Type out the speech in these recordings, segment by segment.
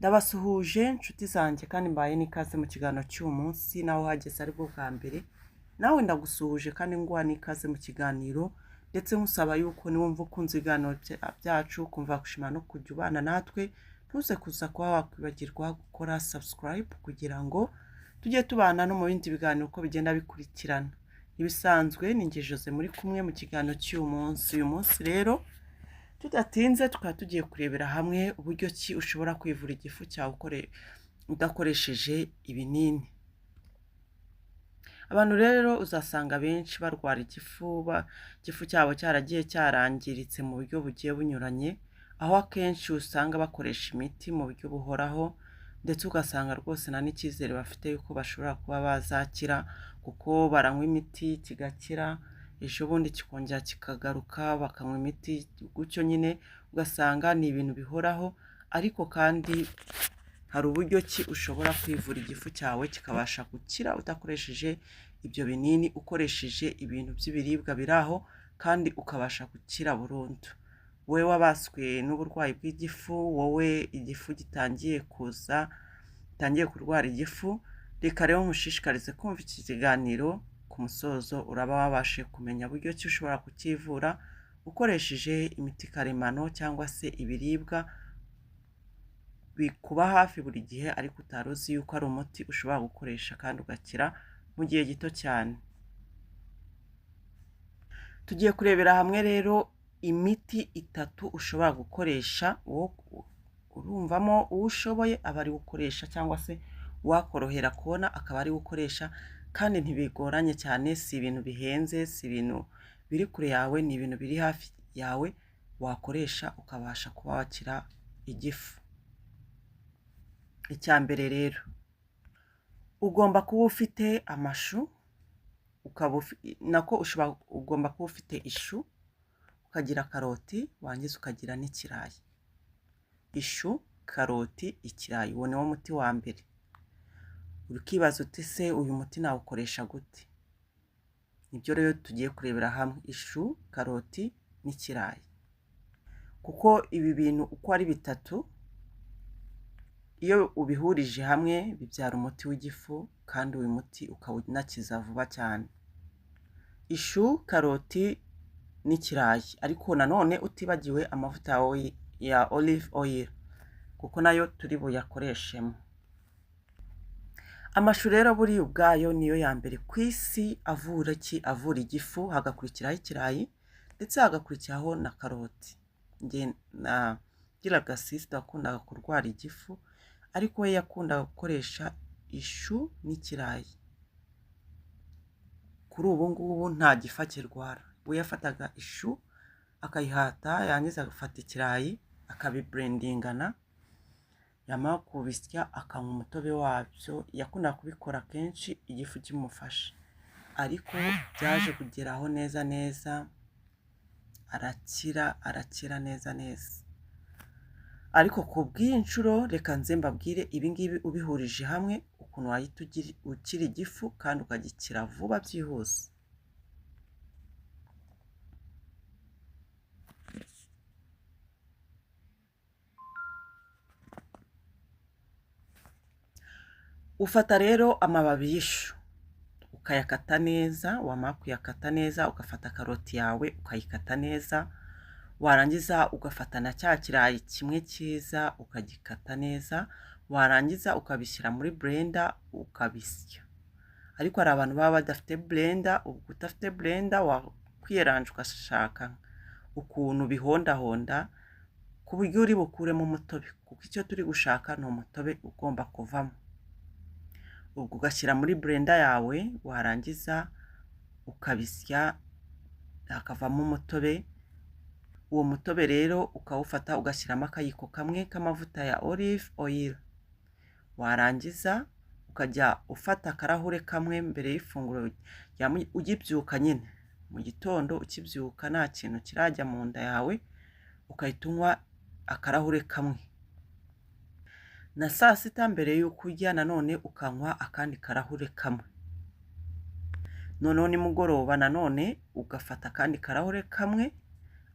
Ndabasuhuje nshuti zanjye kandi mbaye n'ikaze mu kiganiro cy'uyu munsi. Nawe uhageze aribwo bwa mbere, nawe ndagusuhuje kandi nguha n'ikaze mu kiganiro, ndetse nkusaba yuko niwumva ukunze ibiganiro byacu, ukumva gushima no kujya ubana natwe, ntuze kuza kuba wakwibagirwa gukora subscribe kugira ngo tujye tubana no mu bindi biganiro uko bigenda bikurikirana. Ibisanzwe ni njye Jose muri kumwe mu kiganiro cy'uyu munsi. Uyu munsi rero tudatinze tukaba tugiye kurebera hamwe uburyo ki ushobora kwivura igifu cyawe udakoresheje ibinini. Abantu rero uzasanga benshi barwara igifu, igifu cyabo cyaragiye cyarangiritse mu buryo bugiye bunyuranye, aho akenshi usanga bakoresha imiti mu buryo buhoraho, ndetse ugasanga rwose nta n'icyizere bafite yuko bashobora kuba bazakira, kuko baranywa imiti kigakira, ejo bundi kikongera kikagaruka, bakanywa imiti gutyo nyine, ugasanga ni ibintu bihoraho. Ariko kandi hari uburyo ki ushobora kwivura igifu cyawe kikabasha gukira udakoresheje ibyo binini, ukoresheje ibintu by'ibiribwa biri aho, kandi ukabasha gukira burundu. Wowe wabaswe n'uburwayi bw'igifu, wowe igifu gitangiye kuza, gitangiye kurwara igifu, reka rero nkushishikarize kumva iki kiganiro. Ku musozo uraba wabashe kumenya uburyo ki ushobora kukivura ukoresheje imiti karemano cyangwa se ibiribwa bikuba hafi buri gihe ariko utari uzi yuko ari umuti ushobora gukoresha kandi ugakira mu gihe gito cyane. Tugiye kurebera hamwe rero imiti itatu ushobora gukoresha, urumvamo uwo ushoboye aba ari gukoresha cyangwa se uwakorohera kubona akaba ari gukoresha, kandi ntibigoranye cyane, si ibintu bihenze, si ibintu biri kure yawe, ni ibintu biri hafi yawe wakoresha ukabasha kuba wakira igifu. Icya mbere rero, ugomba kuba ufite amashu, nako ugomba kuba ufite ishu, ukagira karoti, warangiza ukagira n'ikirayi. Ishu, karoti, ikirayi, uwo ni wo muti wa mbere. Ukibaza uti: "Se uyu muti nawukoresha gute?" Nibyo rero tugiye kurebera hamwe: ishu, karoti n'ikirayi, kuko ibi bintu uko ari bitatu, iyo ubihurije hamwe bibyara umuti w'igifu, kandi uyu muti ukaba unakiza vuba cyane. Ishu, karoti n'ikirayi, ariko nanone utibagiwe amavuta ya olive oil, kuko nayo turi buyakoreshemo. Amashu rero buriya ubwayo niyo ya mbere ku isi avura iki? Avura igifu, hagakurikiraho ikirayi, ndetse hagakurikiraho na karoti. Njye nagiraga sister wakundaga kurwara igifu, ariko we yakundaga gukoresha ishu n'ikirayi. Kuri ubu ngubu nta gifu akirwara. We yafataga ishu akayihata, yarangiza agafata ikirayi akabiblendingana, yamara kubisya akanywa umutobe wabyo. Yakundaga kubikora kenshi igifu kimufasha, ariko byaje kugeraho neza neza arakira, arakira neza neza. Ariko ku bw'iyi nshuro reka nze mbabwire ibi ngibi ubihurije hamwe ukuntu wahita ukira igifu kandi ukagikira vuba byihuse. Ufata rero amababi y'ishu ukayakata neza, wamara kuyakata neza ugafata karoti yawe ukayikata neza, warangiza ugafata na cya kirayi kimwe cyiza ukagikata neza, warangiza ukabishyira muri blender ukabisya. Ariko hari abantu baba badafite blender. Ubwo udafite blender wakwiyeranja ugashaka ukuntu bihondahonda ku buryo uri bukuremo umutobe, kuko icyo turi gushaka ni umutobe ugomba kuvamo. Ubwo ugashyira muri blender yawe, warangiza ukabisya hakavamo umutobe. Uwo mutobe rero ukawufata ugashyiramo akayiko kamwe k'amavuta ya olive oil, warangiza ukajya ufata akarahure kamwe mbere y'ifunguro, ukibyuka nyine mu gitondo, ukibyuka nta kintu kirajya mu nda yawe, ugahita unywa akarahure kamwe, na saa sita mbere y'uko urya nanone ukanywa akandi karahure kamwe, noneho nimugoroba nanone ugafata akandi karahure kamwe,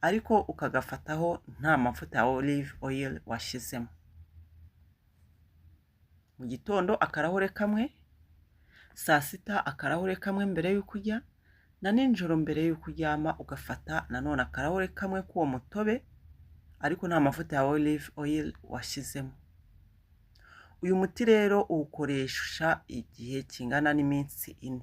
ariko ukagafataho nta mavuta ya olive oil washyizemo. Mu gitondo akarahure kamwe, saa sita akarahure kamwe mbere y'uko urya, na nijoro mbere y'uko uryama ugafata nanone akarahure kamwe k'uwo mutobe, ariko nta mavuta ya olive oil washyizemo. Uyu muti rero uwukoresha igihe kingana n'iminsi 4.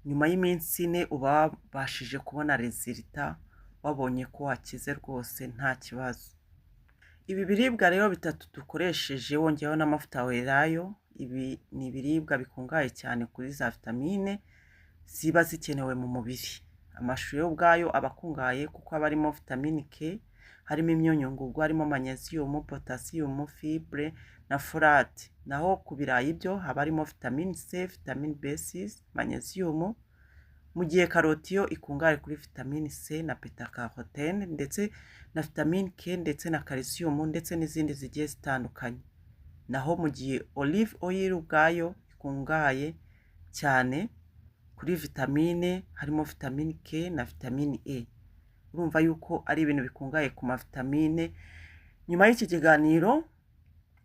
Nyuma y'iminsi 4 uba wabashije kubona résultat, wabonye ko wakize rwose nta kibazo. Ibi biribwa rero bitatu dukoresheje wongeyeho n'amavuta ya elayo, ibi ni ibiribwa bikungahaye cyane kuri za vitamine ziba zikenewe mu mubiri. Amashu yo ubwayo aba akungahaye kuko aba arimo vitamine K, harimo imyunyungugu, harimo magnesium, potassium, fibre na folate. Naho ku birayi byo haba harimo vitamine C, vitamine B6, magnesium, mu gihe karoti yo ikungahaye kuri vitamine C na bêta carotène ndetse na vitamine K ndetse na calcium ndetse n'izindi zigiye zitandukanye. Naho mu gihe olive oil ubwayo ikungahaye cyane kuri vitamine, harimo vitamine K na vitamine E. Urumva yuko ari ibintu bikungahaye ku mavitamine. Nyuma y'iki kiganiro,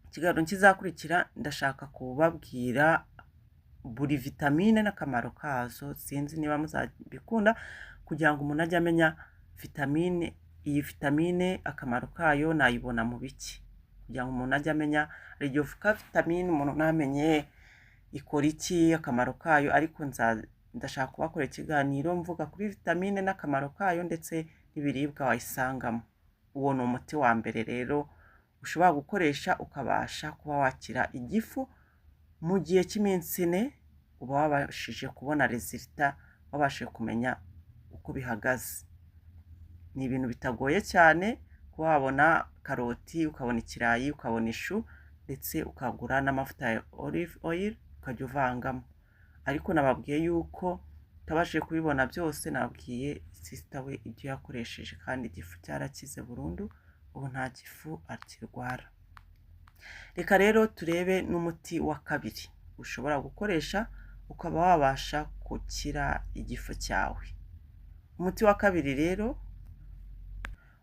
ikiganiro kizakurikira ndashaka kubabwira buri vitamine n'akamaro kazo, sinzi niba muzabikunda, kugira ngo umuntu ajye amenya vitamine, iyi vitamine akamaro kayo nayibona mu biki, kugira ngo umuntu ajye amenya. Hari igihe uvuga vitamine umuntu ntamenye ikora iki, akamaro kayo, ariko ndashaka kubakorera ikiganiro mvuga kuri vitamine n'akamaro kayo ndetse n'ibiribwa wayisangamo. Uwo ni umuti wa mbere rero ushobora gukoresha ukabasha kuba wakira igifu mu gihe cy'iminsi 4, uba wabashije kubona résultat, wabashije kumenya uko bihagaze. Ni ibintu bitagoye cyane kuba wabona karoti, ukabona ikirayi, ukabona ishu, ndetse ukagura n'amavuta ya olive oil ukajya uvangamo. Ariko nababwiye yuko utabashije kubibona byose, nababwiye sister we ibyo yakoresheje kandi igifu cyarakize burundu, ubu nta gifu akirwara. Reka rero turebe n'umuti wa kabiri ushobora gukoresha ukaba wabasha gukira igifu cyawe. Umuti wa kabiri rero,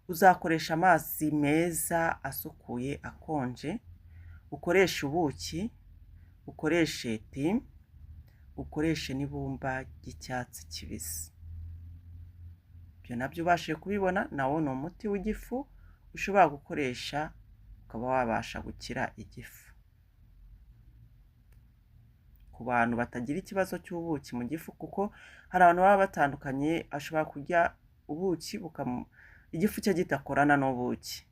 uzakoresha amazi meza asukuye akonje, ukoreshe ubuki, ukoreshe thym, ukoreshe n'ibumba ry'icyatsi kibisi. Ibyo nabyo ubashije kubibona, nawo ni umuti w'igifu ushobora gukoresha ukaba wabasha gukira igifu. Ku bantu batagira ikibazo cy'ubuki mu gifu, kuko hari abantu baba batandukanye, ashobora kurya ubuki igifu cye kidakorana n'ubuki.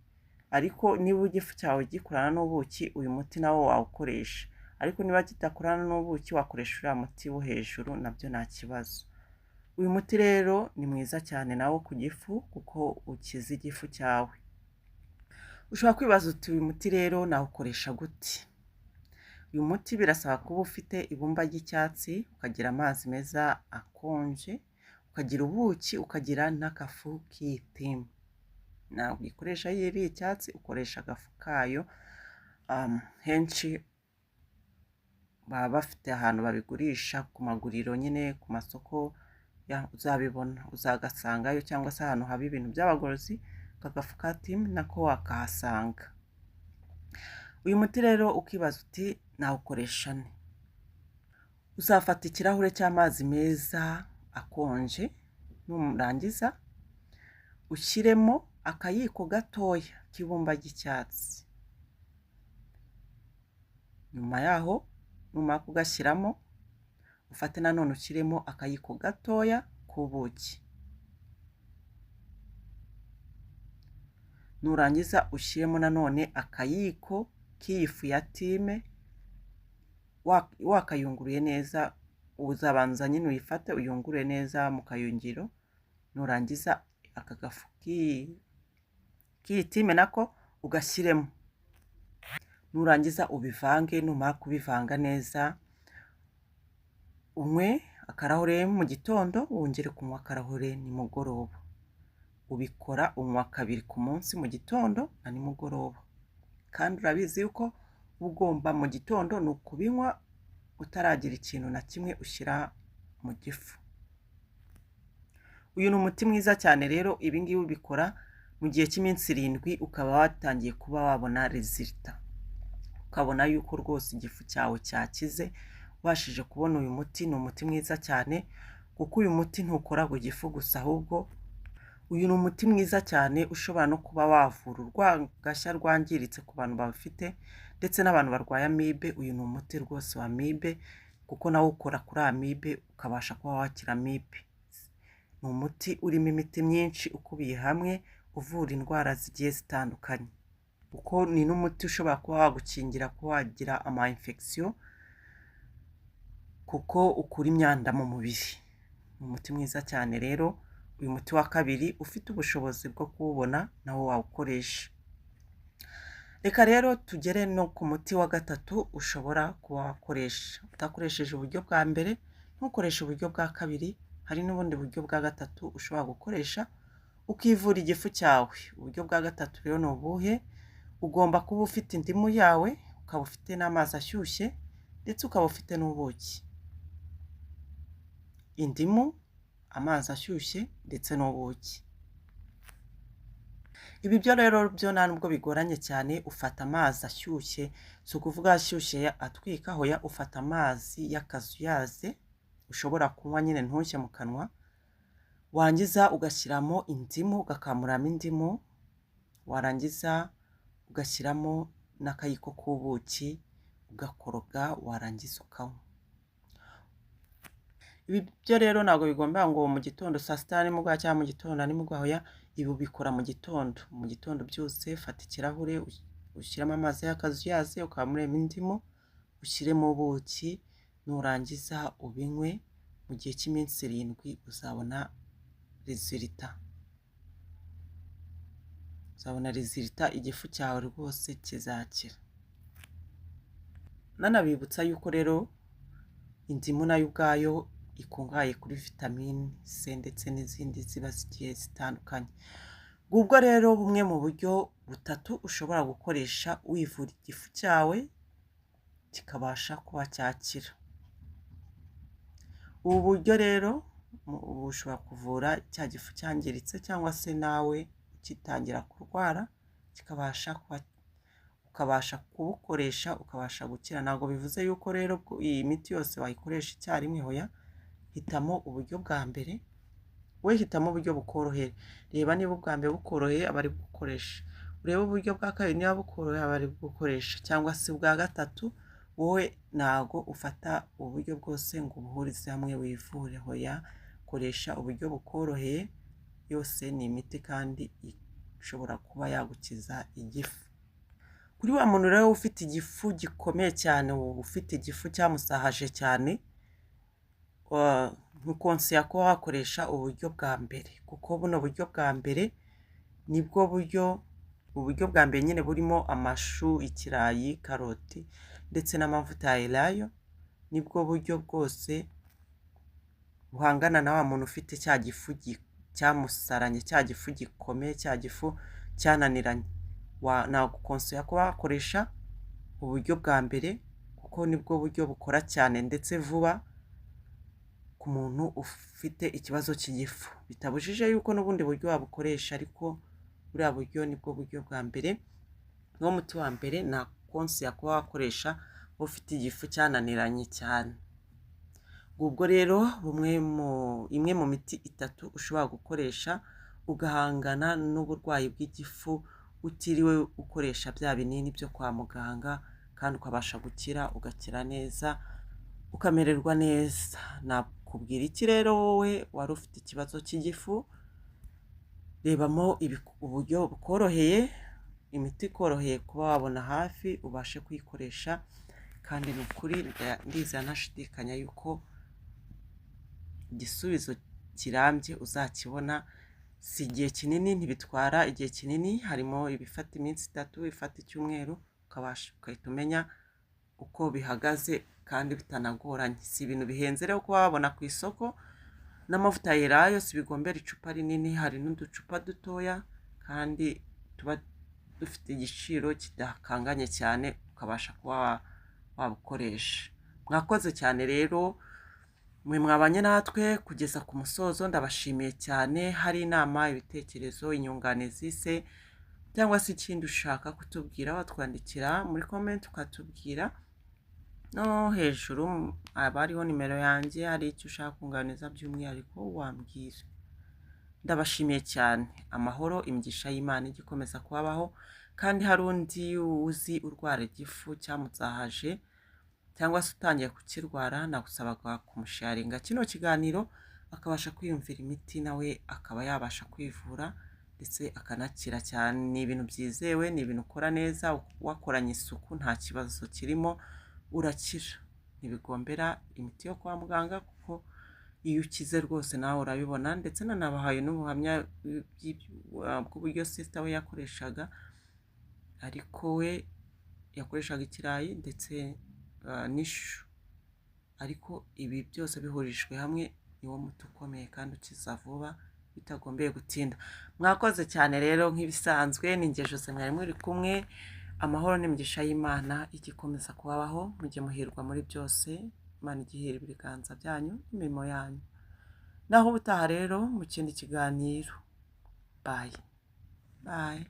Ariko niba igifu cyawe gikorana n'ubuki, uyu muti nawo wawukoresha. Ariko niba kidakorana n'ubuki, wakoresha uriya muti wo hejuru, nabyo nta kibazo. Uyu muti rero ni mwiza cyane nawo ku gifu kuko ukiza igifu cyawe. Ushobora kwibaza uti uyu muti rero nawukoresha gute? Uyu muti birasaba kuba ufite ibumba ry'icyatsi, ukagira amazi meza akonje, ukagira ubuki, ukagira n'agafu k'iyi thym. Ntabwo uyikoresha iri icyatsi, ukoresha agafu kayo. Henshi baba bafite ahantu babigurisha ku maguriro nyine, ku masoko uzabibona, uzagasangayo, cyangwa se ahantu haba ibintu by'abagorozi, aka gafu ka thym nako wakahasanga. Uyu muti rero ukibaza uti nawukoresha nte? Uzafata ikirahure cy'amazi meza akonje, nurangiza ushyiremo akayiko gatoya k'ibumba ry'icyatsi. Nyuma yaho numara kugashyiramo, ufate nanone ushyiremo akayiko gatoya k'ubuki. Nurangiza ushyiremo nanone akayiko k'iyi fu ya thym, wakayunguruye neza, uzabanza nyine uyifate uyungurure neza mu kayungiro, nurangiza aka gafu k'iyi thym nako ugashyiremo. Nurangiza ubivange, numara kubivanga neza, unywe akarahure mu gitondo, wongere kunywa akarahure nimugoroba. Ubikora unywa kabiri ku munsi, mu gitondo na nimugoroba. Kandi urabizi yuko uba ugomba mu gitondo ni ukubinywa utaragira ikintu na kimwe ushyira mu gifu. Uyu ni umuti mwiza cyane rero, ibi ngibi ubikora mu gihe cy'iminsi 7 ukaba watangiye kuba wabona résultat. Ukabona yuko rwose igifu cyawe cyakize, ubashije kubona uyu muti. Ni umuti mwiza cyane, kuko uyu muti ntukora ku gifu gusa, ahubwo uyu ni umuti mwiza cyane ushobora no kuba wavura urwagashya rwangiritse ku bantu bawufite, ndetse n'abantu barwaye amibe. Uyu ni umuti rwose wa amibe, kuko nawo ukora kuri amibe, ukabasha kuba wakira amibe. Ni umuti urimo imiti myinshi ukubiye hamwe, uvura indwara zigiye zitandukanye, kuko ni n'umuti ushobora kuba wagukingira kuba wagira ama infection, kuko ukura imyanda mu mubiri. Ni umuti mwiza cyane rero. Uyu muti wa kabiri, ufite ubushobozi bwo kuwubona, nawo wawukoresha. Reka rero tugere no ku muti wa gatatu ushobora kuba wakoresha udakoresheje uburyo bwa mbere, ntukoreshe uburyo bwa kabiri. Hari n'ubundi buryo bwa gatatu ushobora gukoresha ukivura igifu cyawe. Uburyo bwa gatatu rero ni ubuhe? Ugomba kuba ufite indimu yawe, ukaba ufite n'amazi ashyushye, ndetse ukaba ufite n'ubuki. Indimu, amazi ashyushye ndetse n'ubuki. Ibi byo rero byo nta nubwo bigoranye cyane. Ufata amazi ashyushye, si ukuvuga ashyushye atwika, hoya, ufata amazi y'akazuyaze ushobora kunywa nyine ntushye mu kanwa, wangiza ugashyiramo indimu, ugakamuramo indimu, warangiza ugashyiramo n'akayiko k'ubuki, ugakoroga, warangiza ukanywa. Ibi byo rero ntabwo bigomba ngo mu gitondo saa sita na nimugoroba cyangwa mu gitondo na nimugoroba, hoya, ibi ubikora mu gitondo. Mu gitondo byose fata ikirahure, ushyiremo amazi y'akazuyaze, ukamuremo indimu, ushyiremo ubuki, nurangiza ubinywe mu gihe cy'iminsi 7, uzabona résultat. Uzabona résultat, igifu cyawe rwose kizakira. Nanabibutsa yuko rero indimu nayo ubwayo ikungahaye kuri vitamine C ndetse n'izindi ziba zigiye zitandukanye. Ngubwo rero bumwe mu buryo butatu ushobora gukoresha wivura igifu cyawe kikabasha kuba cyakira. Ubu buryo rero bushobora kuvura cya gifu cyangiritse, cyangwa se nawe ugitangira kurwara, kikabasha kuba ukabasha kubukoresha ukabasha gukira. Ntabwo bivuze yuko rero iyi miti yose wayikoresha icyarimwe, hoya, hitamo uburyo bwa mbere. We hitamo uburyo bukoroheye. Reba niba ubwa mbere bukoroheye, aba ari bukoresha. Urebe uburyo bwa kabiri, niba bukoroheye, aba ari bukoresha, cyangwa se ubwa gatatu. Wowe ntago ufata uburyo bwose ngo ubuhurize hamwe wivure, hoya, koresha uburyo bukoroheye. Yose ni imiti kandi ishobora kuba yagukiza igifu. Kuri wa muntu rero ufite igifu gikomeye cyane, ufite igifu cyamusahaje cyane, nkukonseya kuba wakoresha uburyo bwa mbere, kuko buno buryo bwa mbere nibwo buryo, uburyo bwa mbere nyine burimo amashu, ikirayi, karoti ndetse n'amavuta ya elayo, nibwo buryo bwose buhangana na wa muntu ufite cya gifu cyamusaranye, cya gifu gikomeye, cya gifu cyananiranye. Nagukonseya kuba wakoresha uburyo bwa mbere, kuko nibwo buryo bukora cyane ndetse vuba ku muntu ufite ikibazo cy'igifu. Bitabujije yuko n'ubundi buryo wabukoresha, ariko buriya buryo nibwo buryo bwa mbere, niwo muti wa mbere nakonseya kuba wakoresha ufite igifu cyananiranye cyane. Ubwo rero bumwe mu imwe mu miti itatu ushobora gukoresha ugahangana n'uburwayi bw'igifu utiriwe ukoresha bya binini byo kwa muganga, kandi ukabasha gukira, ugakira neza, ukamererwa neza. Nakubwira iki rero wowe wari ufite ikibazo cy'igifu? Rebamo uburyo bukoroheye, imiti ikoroheye kuba wabona hafi, ubashe kuyikoresha. Kandi ni ukuri ndizera ntashidikanya yuko igisubizo kirambye uzakibona. Si igihe kinini, ntibitwara igihe kinini, harimo ibifata iminsi 3, ibifata icyumweru, ukabasha ugahita umenya uko bihagaze kandi bitanagoranye. Si ibintu bihenze rero kuba wabona ku isoko. N'amavuta ya elayo si bigombera icupa rinini, hari n'uducupa dutoya kandi tuba dufite igiciro kidakanganye cyane, ukabasha kuba wabukoresha. Mwakoze cyane rero mwe mwabanye natwe kugeza ku musozo, ndabashimiye cyane. Hari inama, ibitekerezo, inyunganizi se. Cyangwa se ikindi ushaka kutubwira, watwandikira muri comment ukatubwira. No hejuru haba hariho nimero yanjye, hari icyo ushaka kunganiza by'umwihariko wambwira. Ndabashimiye cyane. Amahoro, imigisha y'Imana ijya ikomeza kubabaho. Kandi hari undi uzi urwara igifu cyamuzahaje cyangwa se utangiye kukirwara, nagusabaga kumusharinga kino kiganiro akabasha kwiyumvira imiti, nawe akaba yabasha kwivura ndetse akanakira cyane. Ni ibintu byizewe, ni ibintu ukora neza, wakoranye isuku, nta kibazo kirimo, urakira. Ntibigombera imiti yo kwa muganga, kuko iyo ukize rwose nawe urabibona. Ndetse nanabahaye n'ubuhamya bw'uburyo sister we yakoreshaga, ariko we yakoreshaga ikirayi ndetse n'ishu, ariko ibi byose bihurijwe hamwe niwo muti ukomeye kandi ukiza vuba bitagombeye gutinda. Mwakoze cyane rero. Nk'ibisanzwe, ni njye Jose mwari muri kumwe. Amahoro n'imigisha y'Imana ijya ikomeza kubabaho. Mujye muhirwa muri byose, Imana ijye ihira ibiganza byanyu n'imirimo yanyu. Naho ubutaha rero mu kindi kiganiro. Bye bye.